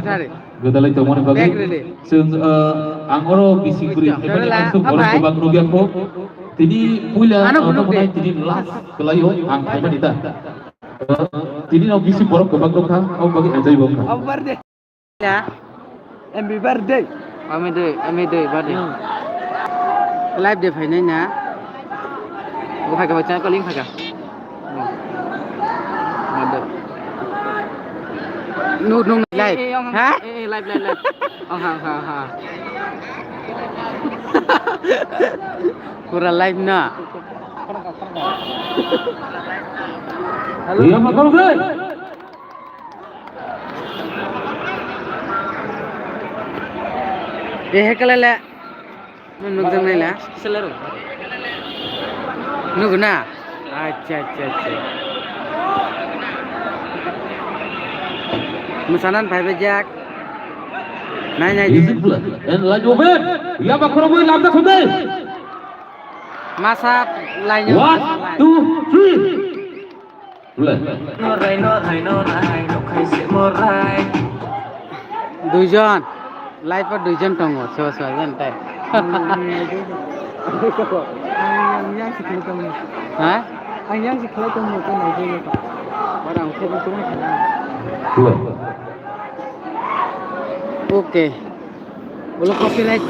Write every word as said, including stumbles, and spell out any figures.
Thari. Gwdalai tongmani bagwi. Bag rele. Chwng, uh, ang oro bisi kwrwi Rela, phaimani ang chwng borok abai. Kwbang nukya kho. Tini puila, ano uh, phunuk de. Tini last kwlaio ang phaimani ta. Uh, tini no bisi borok kwbang nukha, abo bagwi enjoy bo wngkha. Happy birthday. Ya. Happy birthday. Happy day, happy day, birthday. Hmm. Live de phainai na. Bo phaikha, bai channel link phaikha. Mother. No, no, live. Eh, eh, ha? Eh, eh, live, live, live. Oh, ha, ha, ha. Pura live na. Hello. Iya, Pak Kapolres. Eh, hekalele. Nukjak nai la? Kisa lero. Nugo na? Acha, acha, acha. Musanan phai bajak. Nai, nai, nai. Is it blood? And like open. Ya, bakhoro bui lamda khunde. Masa lainyo. One, two, three. Duijon. Live o duijon tongo. Soba soba jan tai. Ha? Okay. Ulo copyright.